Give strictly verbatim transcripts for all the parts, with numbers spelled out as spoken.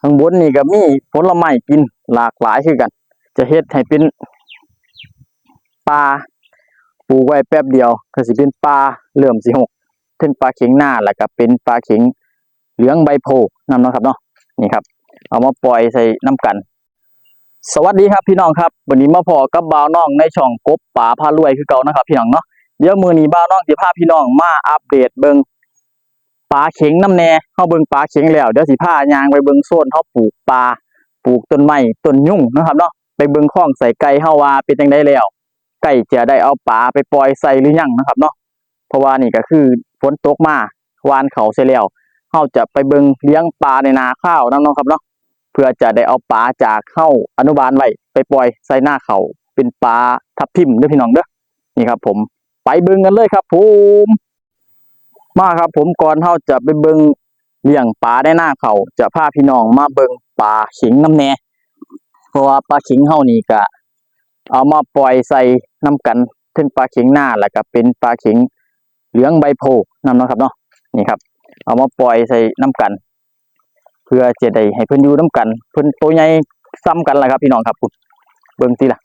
ข้างบนนี่ก็มีผลไม้กินหลากหลายคือกัน จะเฮ็ดให้เป็นป่า ปลูกไว้แป๊บเดียวก็สิเป็นป่า เริ่มสิหก เทิงป่าเข็งนา แล้วก็เป็นป่าเข็งเหลืองใบโพธิ์นำเนาะครับเนาะ นี่ครับ เอามาปล่อยใส่นำกัน สวัสดีครับพี่น้องครับ วันนี้มาพ้อกับบ่าวน้องในช่องกบป๋าพารวยคือเก่านะครับพี่น้องเนาะ เดี๋ยวมื้อนี้บ่าวน้องสิพาพี่น้องมาอัปเดตเบิ่งป่าเข็งนำแหน่ เฮาเบิ่งป่าเข็งแล้ว เดี๋ยวสิพาย่างไปเบิ่งโซนเฮาปลูกป่า ปลูกต้นไม้ ต้นยูงนะครับเนาะ ไปเบิ่งคลองไส้ไก่เฮาว่าเป็นจั่งใดแล้ว ใกล้จะได้เอาป่าไปปล่อยใส่หรือยังนะครับเนาะ เพราะว่านี่ก็คือฝนตกมา หว่านข้าวเสร็จแล้ว เฮาจะไปเบิ่งเลี้ยงป่าในนาข้าวนำเนาะครับเนาะ เพื่อจะได้เอาป่าจากเฮาอนุบาลไว้ไปปล่อยใส่นาข้าว เป็นป่าทับทิมเด้อพี่น้องเด้อ นี่ครับผม ไปเบิ่งกันเลยครับผม มาครับผม ก่อนเฮาจะไปเบิ่งเลี้ยงป่าในนาข้าว จะพาพี่น้องมาเบิ่งป่าเข็งนำแหน่ เพราะว่าป่าเข็งเฮานี่ก็เอามาปล่อยใส่นำกัน เทิงป่าเข็งนา แล้วก็เป็นป่าเข็งเหลืองใบโพธิ์นำเนาะครับเนาะ นี่ครับ เอามาปล่อยใส่นำกัน เพื่อจะได้ให้เพิ่นอยู่นำกัน เพิ่นโตใหญ่ส่ำกันล่ะครับพี่น้องครับ เบิ่งติล่ะ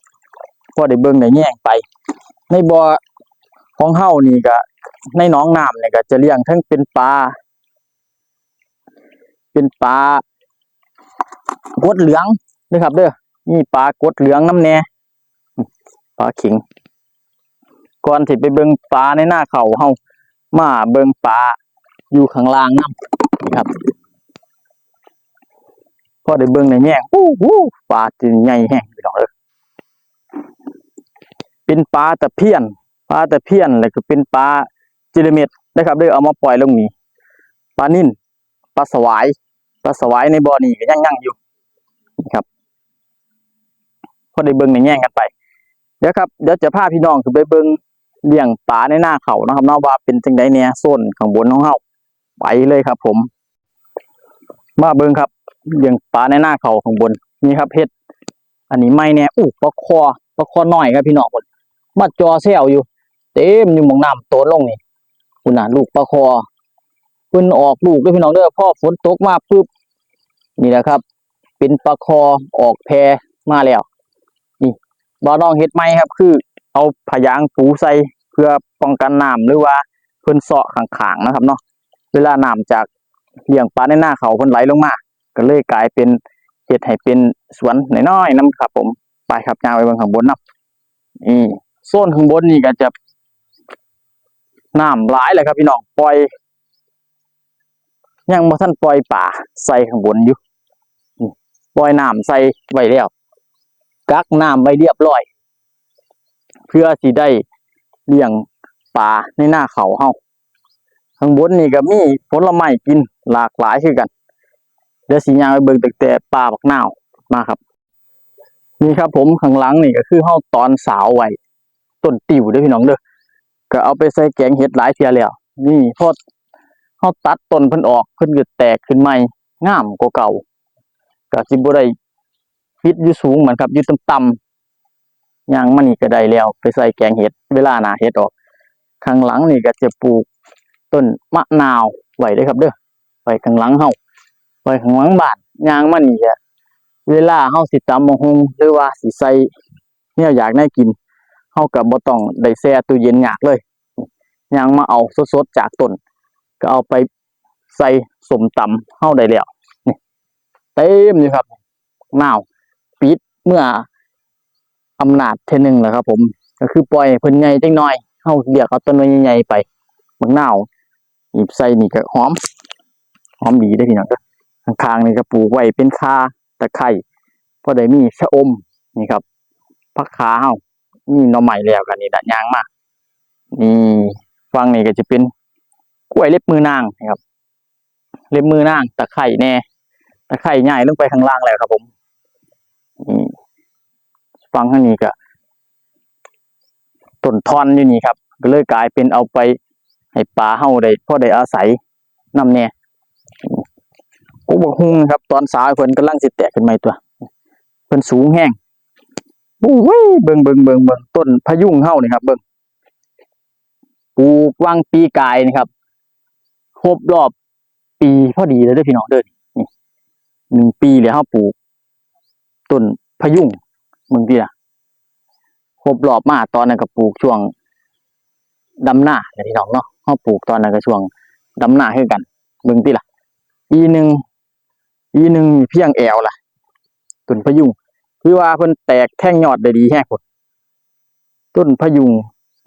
พอได้เบิ่งได้แยงไป ในบ่อของเฮานี่ก็ ในหนองน้ำนี่ก็จะเลี้ยงทั้งเป็นปลา เป็นปลากดเหลืองนะครับเด้อ มีปลากดเหลืองนำแหน่ ปลาเข็ง ก่อนสิไปเบิ่งปลาในนาข้าวเฮา มาเบิ่งปลาอยู่ข้างล่างนำ นี่ครับ พอได้เบิ่งได้แยง โอ้โห ปลาตัวใหญ่แฮงพี่น้องเอ้ย เป็นปลาตะเพียน ปลาตะเพียน แล้วก็เป็นปลาจระเม็ดนะครับเด้อ เอามาปล่อยลงนี่ ปลานิล ปลาสวาย ปลาสวายในบ่อนี่ก็ยังยังอยู่ นี่ครับ พอได้เบิ่งได้แยงกันไป เดี๋ยวครับ เดี๋ยวจะพาพี่น้องขึ้นไปเบิ่งเลี้ยงปลาในนาข้าวนะครับเนาะ ว่าเป็นจั่งใดแหน่ โซนข้างบนของเฮา ไปเลยครับผม มาเบิ่งครับ เลี้ยงปลาในนาข้าวข้างบน นี่ครับ เฮ็ด อันนี้ใหม่แหน่ อู้ ปลาคอ ปลาคอน้อยครับพี่น้อง พุ่น มาจ่อแซวอยู่ เต็มอยู่หม่องน้ำโตนลงนี่ พุ่นน่ะ ลูกปลาคอ เพิ่นออกลูกเด้อพี่น้องเด้อ พอฝนตกมาปุ๊บ นี่แหละครับ เป็นปลาคอออกแพมาแล้ว นี่ บ่าวน้องเฮ็ดใหม่ครับ คือเอาผ้ายางปูใส่เพื่อป้องกันน้ำ หรือว่าเพิ่นเซาะข้างๆนะครับเนาะ เวลาน้ำจากเลี้ยงปลาในนาข้าวเพิ่นไหลลงมา ก็เลยกลายเป็น เฮ็ดให้เป็นสวนน้อยๆนำครับผม ไปครับ ย่างไปเบิ่งข้างบนนำ นี่ โซนข้างบนนี่ก็จะ น้ำหลายแล้วครับพี่น้อง ปล่อย ยังบ่ทันปล่อยปลาใส่ข้างบนอยู่ นี่ ปล่อยน้ำใส่ไว้แล้ว กักน้ำไว้เรียบร้อย เพื่อสิได้เลี้ยงปลาในนาข้าวเฮา ข้างบนนี่ก็มีผลไม้กินหลากหลายคือกัน เดี๋ยวสิย่างไปเบิ่งตั้งแต่ป่าบักนาว มาครับ นี่ครับผม ข้างหลังนี่ก็คือเฮาตอนสาวไว้ ต้นติวเด้อพี่น้องเด้อ ก็เอาไปใส่แกงเห็ดหลายเทื่อแล้ว นี่พอเฮาตัดต้นเพิ่นออก เพิ่นก็แตกขึ้นใหม่ งามกว่าเก่า ก็สิบ่ได้ปิดอยู่สูงมันครับ อยู่ต่ำๆ ย่างมานี่ก็ได้แล้ว ไปใส่แกงเห็ด เวลาหน้าเห็ดออก ข้างหลังนี่ก็จะปลูกต้นมะนาวไว้เด้อครับเด้อ ไว้ข้างหลังเฮา ไว้ข้างหลังบ้าน ย่างมานี่ก็ เวลาเฮาสิตำบักหุ่ง หรือว่าสิใส่แนวอยากแนวกิน เฮาก็บ่ต้องได้แช่ตู้เย็นยากเลย ย่างมาเอาสดๆจากต้น ก็เอาไปใส่ส้มตำเฮาได้แล้ว นี่ เต็มอยู่ครับ นาว ปิดเมื่ออำนาจเทื่อหนึ่งแหละครับผม ก็คือปล่อยให้เพิ่นใหญ่จักหน่อย เฮาเลือกเอาต้นใหญ่ๆไป บักนาว หยิบใส่นี่ก็หอม หอมดีเด้อพี่น้องเด้อ ข้างๆนี่ก็ปลูกไว้เป็นข่า ตะไคร้ พอได้มีชะอม นี่ครับ ผักขาเฮา มีหน่อไม้แล้วกันนี่ละ ย่างมา นี่ ฝั่งนี้ก็จะเป็นกล้วยเล็บมือนางนะครับ เล็บมือนาง ตะไคร้แหน่ ตะไคร้ย้ายลงไปข้างล่างแล้วครับผม นี่ ฝั่งทางนี้ก็ ต้นทอนอยู่นี่ครับ ก็เลยกลายเป็นเอาไปให้ปลาเฮาได้ พอได้อาศัยนำแหน่ โอ้ บักหุ่งครับ ตอนสาวเพิ่นกำลังสิแตกขึ้นใหม่ตัว เพิ่นสูงแฮง โอ้ย เบิ่ง เบิ่ง เบิ่ง เบิ่ง ต้นพะยุงเฮานี่ครับ เบิ่ง ปลูกหว่างปีกายนี่ครับ ครบรอบปีพอดีเลยเด้อพี่น้องเด้อ นี่ หนึ่งปีแล้วเฮาปลูกต้นพะยุง เบิ่งติล่ะ ครบรอบมา ตอนนั้นก็ปลูกช่วงดำนาแหละพี่น้องเนาะ เฮาปลูกตอนนั้นก็ช่วงดำนาคือกัน เบิ่งติล่ะ ปีหนึ่ง ปีหนึ่งเพียงแอวล่ะ ต้นพะยุง คือว่าเพิ่นแตกแทงยอดได้ดีแฮงพุ้น ต้นพะยุง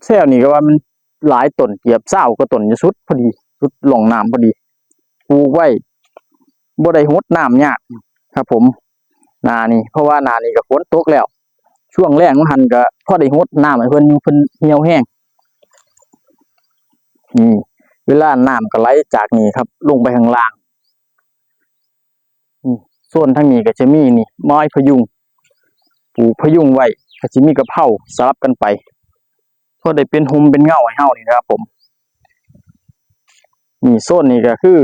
แซวนี่ก็ว่ามันหลายต้น เกือบซาวกว่าต้นอยู่ สุดพอดี สุดร่องน้ำพอดี ปลูกไว้ บ่ได้หดน้ำยากครับผม หน้านี่ เพราะว่าหน้านี่ก็ฝนตกแล้ว ช่วงแล้งว่าหั่นก็พอได้หดน้ำให้เพิ่นอยู่ เพิ่นเหี่ยวแฮง นี่ เวลาน้ำก็ไหลจากนี่ครับ ลงไปข้างล่าง อืม โซนทางนี้ก็จะมีนี่ ไม้พะยุง ปลูกพะยุงไว้ ก็จะมีกะเพราสลับกันไป พอได้เป็นฮ่มเป็นเงาให้เฮานี่นะครับผม นี่โซนนี้ก็คือ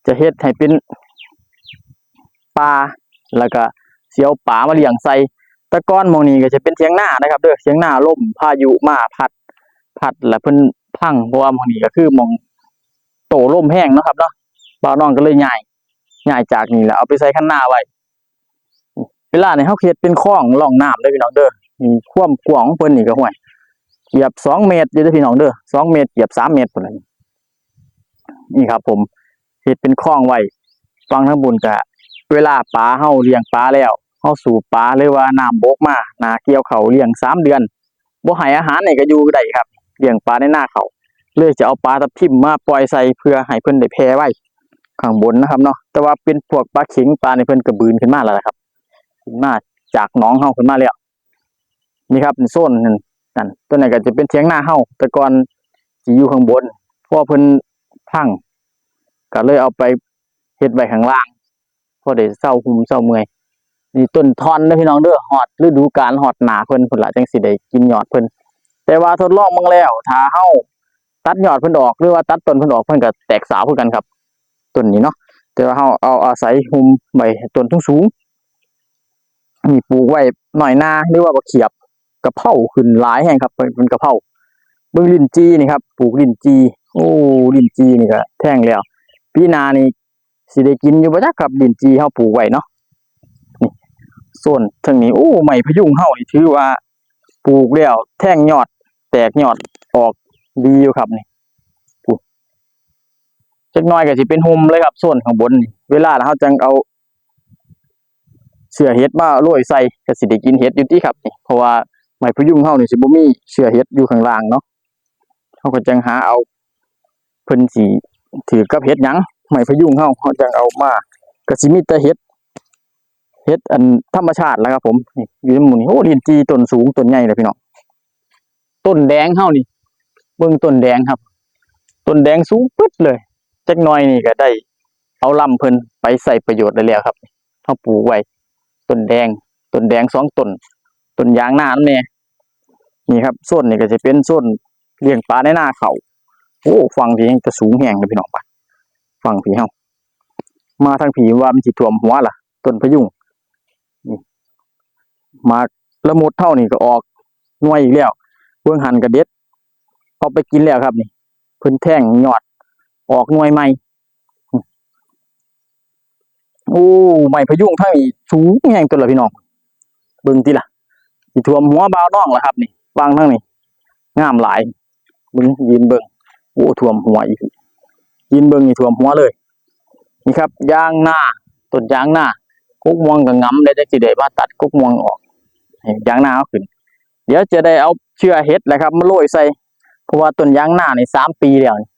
จะเฮ็ดให้เป็นป่า แล้วก็สิเอาปลามาเลี้ยงใส่ แต่ก่อนหม่องนี้ก็จะเป็นเถียงนานะครับเด้อ เถียงนา ลมพายุมาพัด พัดแล้วเพิ่นพัง เพราะว่าหม่องนี้ก็คือหม่องโต้ลมแฮงเนาะครับเนาะ บ่าวน้องก็เลยย้าย ย้ายจากนี่แหละ เอาไปใส่คันนาไว้ เวลานี่เฮาเฮ็ดเป็นคลองร่องน้ำเด้อพี่น้องเด้อ นี่ความกว้างของเพิ่นนี่ก็ ห้วย เกือบสองเมตรอยู่เด้อพี่น้องเด้อ สองเมตร เกือบสามเมตรพุ้นล่ะ นี่ครับผม เฮ็ดเป็นคลองไว้ ฝั่งทางบุญก็ เวลาปลาเฮาเลี้ยงปลาแล้ว เฮาสูบปลา หรือว่าน้ำบกมา หน้าเกี่ยวข้าวเลี้ยงสามเดือน บ่ให้อาหารนี่ก็อยู่ได้ครับ เลี้ยงปลาในนาข้าว เลยจะเอาปลาทับทิมมาปล่อยใส่ เพื่อให้เพิ่นได้แผ่ไว้ข้างบนนะครับเนาะ แต่ว่าเป็นพวกปลาเข็ง ปลานี่เพิ่นก็บืนขึ้นมาแล้วล่ะครับ ขึ้นมาจากหนองเฮาขึ้นมาแล้ว นี่ครับ เป็นโซนนั่น นั่น ตัวนั้นก็จะเป็นเถียงนาเฮา แต่ก่อนสิอยู่ข้างบน พอเพิ่นพัง ก็เลยเอาไปเฮ็ดไว้ข้างล่าง พอได้เซาฮ่มเซาเมื่อย นี่ต้นถ่อนเด้อพี่น้องเด้อ ฮอดฤดูกาล ฮอดหน้าเพิ่นพุ้นล่ะ จั่งสิได้กินยอดเพิ่น แต่ว่าทดลองเบิ่งแล้ว ถ้าเฮาตัดยอดเพิ่นออก หรือว่าตัดต้นเพิ่นออก เพิ่นก็แตกสาวคือกันครับ ต้นนี้เนาะ แต่ว่าเฮาเอาอาศัยฮ่มไว้ ต้นสูงๆ นี่ปลูกไว้หน้อยนา หรือว่าบักเขียบ กะเพราขึ้นหลายแฮงครับ เป็นกะเพรา เบิ่งลิ้นจี่นี่ครับ ปลูกลิ้นจี่ โอ้ ลิ้นจี่นี่ก็แทงแล้ว ปีหน้านี่สิได้กินอยู่บ่จักครับ ลิ้นจี่เฮาปลูกไว้เนาะ นี่ โซนทางนี้ โอ้ ไม้พะยุงเฮานี่ถือว่าปลูกแล้วแทงยอด แตกยอดออกดีอยู่ครับนี่ จักหน่อยก็สิเป็นฮ่มเลยครับ โซนข้างบนนี่ เวลาเฮาจั่งเอาเสื้อเห็ดมาโรยใส่ ก็สิได้กินเห็ดอยู่ติครับนี่ เพราะว่าไม้พะยุงเฮานี่สิบ่มีเสื้อเห็ดอยู่ข้างล่างเนาะ เฮาก็จั่งหาเอา เพิ่นสิถืกกับเห็ดหยัง ไม้พะยุงเฮา เฮาจั่งเอามา ก็สิมีแต่เห็ด เห็ดอันธรรมชาติแหละครับผม นี่ อยู่ในหมู่นี่ โอ้ ลิ้นจี่ต้นสูงต้นใหญ่เลยพี่น้อง ต้นแดงเฮานี่ เบิ่งต้นแดงครับ ต้นแดงสูงปึ๊ดเลย จักหน่อยนี่ก็ได้เอาลำเพิ่นไปใช้ประโยชน์ได้แล้วครับ เฮาปลูกไว้ ต้นแดง ต้นแดงสองต้น ต้นยางนานำแหน่ นี่ครับ โซนนี้ก็จะเป็นโซนเลี้ยงปลาในนาข้าว โอ้ ฝั่งพี้แฮ่งจะสูงแฮงเลยพี่น้อง ไป ฝั่งพี้เฮา มาทางพี้ว่ามันสิท่วมหัวล่ะ ต้นพะยุง นี่ หมากละมุดเฮานี่ก็ออกหน่วยอีกแล้ว เบิ่งหั่นก็เด็ด เอาไปกินแล้วครับนี่ เพิ่นแทงยอด ออกหน่วยใหม่ โอ้ ไม้พะยุงทางนี้สูงแฮงตัวละพี่น้อง เบิ่งติล่ะ สิท่วมหัวบ่าวน้องล่ะครับนี่ ฟังทางนี้ งามหลาย เบิ่ง ยืนเบิ่ง โอ้ ท่วมหัวอีก ยืนเบิ่งนี่ท่วมหัวเลย นี่ครับ ยางนา ต้นยางนา กกม่วงก็งำแล้ว จักสิได้มาตัดกกม่วงออก ให้ยางนาเอาขึ้น เดี๋ยวจะได้เอาเชื้อเห็ดแหละครับ มาโรยใส่ เพราะว่าต้นยางนานี่สามปีแล้วนี่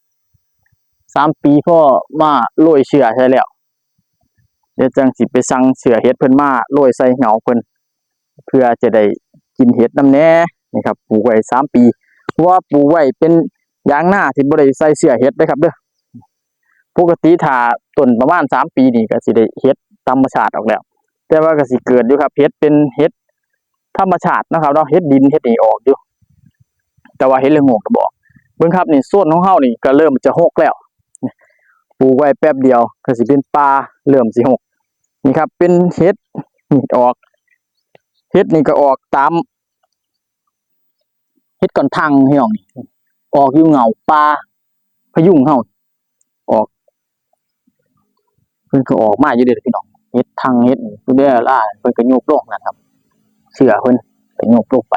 สามปีพอมาโรยเชื้อใส่แล้ว เดี๋ยวจั่งสิไปสั่งเชื้อเห็ดเพิ่นมาโรยใส่เหงาเพิ่น เพื่อจะได้กินเห็ดนำแหน่ นี่ครับ ปลูกไว้สามปี เพราะว่าปลูกไว้เป็นยางนาที่บ่ได้ใส่เชื้อเห็ดเด้อครับเด้อ ปกติถ้าต้นประมาณสามปีนี่ก็สิได้เห็ดธรรมชาติออกแล้ว แต่ว่าก็สิเกิดอยู่ครับ เห็ดเป็นเห็ดธรรมชาติเนาะครับเนาะ เห็ดดินเห็ดนี่ออกอยู่ แต่ว่าเห็ดละโงกน่ะบ่ออก เบิ่งครับนี่ โซนของเฮานี่ก็เริ่มจะฮกแล้ว ปลูกไว้แป๊บเดียวก็สิเป็นป่า เริ่มสิฮก นี่ครับ เป็นเห็ด นี่ออก เห็ดนี่ก็ออกตาม เห็ดก่อนทังพี่น้องนี่ ออกอยู่เหงาป่าพะยุงเฮา ออก เพิ่นก็ออกมาอยู่เด้อพี่น้อง ห็ดทังเห็ดนี่อยู่เด้อล่ะ เพิ่นก็โยบลงนะครับ เสื้อเพิ่นก็โยบลงไป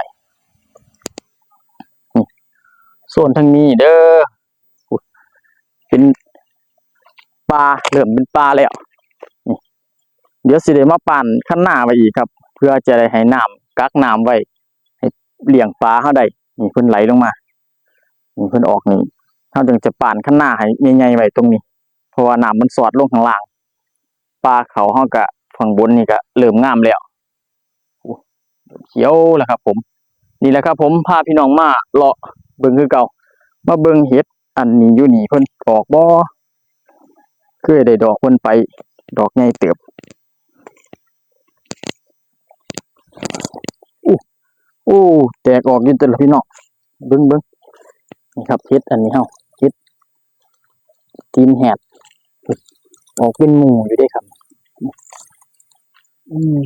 นี่ โซนทางนี้เด้อ เป็นป่า เริ่มเป็นป่าแล้ว นี่ เดี๋ยวสิได้มาป้านคันนาไว้อีกครับ เพื่อจะได้ให้น้ำ กักน้ำไว้ ให้เลี้ยงปลาเฮาได้ นี่เพิ่นไหลลงมา นี่เพิ่นออกนี่ เฮาจึงจะป้านคันนาให้ใหญ่ๆไว้ตรงนี้ เพราะว่าน้ำมันสอดลงข้างล่าง ป่าเขาเฮาก็ข้างบนนี่ก็เริ่มงามแล้ว โอ้ เขียวแล้วครับผม นี่แหละครับผม พาพี่น้องมาเลาะเบิ่งคือเก่า มาเบิ่งเห็ดอันนี้อยู่นี่เพิ่นออกบ่ เคยได้ดอกเพิ่นไป ดอกใหญ่เติบ อู้ อู้ แตกออกอยู่แต่ละพี่น้อง เบิ่ง เบิ่ง นี่ครับ เห็ดอันนี้เฮา เห็ดตีนแหด ออกเป็นหมู่อยู่เด้ครับ อืม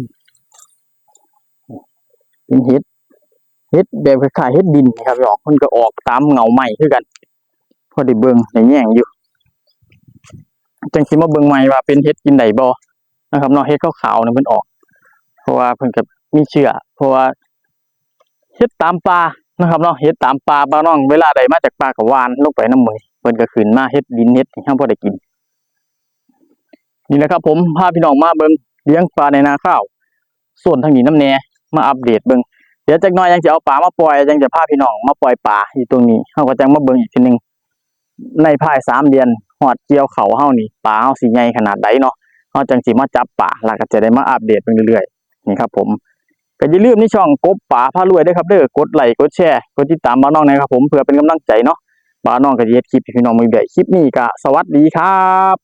เป็นเห็ด เห็ดแบบคล้ายๆเห็ดดินนี่ครับพี่น้อง มันก็ออกตามเงาไม้คือกัน พอได้เบิ่งได้แยงอยู่ จังสิมาเบิ่งใหม่ว่าเป็นเห็ดกินได้บ่นะครับเนาะ เห็ดขาวๆนี่เพิ่นออก เพราะว่าเพิ่นก็มีเชื้อ เพราะว่าเห็ดตามป่านะครับเนาะ เห็ดตามป่า บ่าวน้องเวลาได้มาจากป่าก็หว่านลงไปนำ มื้อนี้เพิ่นก็ขึ้นมา เห็ดดินเห็ดนี่เฮาพอได้กิน นี่แหละครับผม พาพี่น้องมาเบิ่งเลี้ยงปลาในนาข้าว โซนทางนี้นำแหน่ มาอัปเดตเบิ่ง เดี๋ยวจักหน่อยยังจะเอาปลามาปล่อย ยังจะพาพี่น้องมาปล่อยปลาอยู่ตรงนี้ เฮาก็จังมาเบิ่งอีกทีหนึ่ง ในภายสามเดือนฮอดเกี่ยวข้าวเฮานี่ ปลาเฮาสิใหญ่ขนาดใดเนาะ เฮาจังสิมาจับปลา แล้วก็จะได้มาอัปเดตเบิ่งเรื่อยๆ นี่ครับผม ก็อย่าลืมในช่องกบป่าพารวยเด้อครับเด้อ กดไลค์ กดแชร์ กดติดตามบ่าวน้องนะครับผม เพื่อเป็นกำลังใจเนาะ บ่าวน้องก็จะเฮ็ดคลิปให้พี่น้องเบิ่งเรื่อยๆ คลิปนี้ก็สวัสดีครับ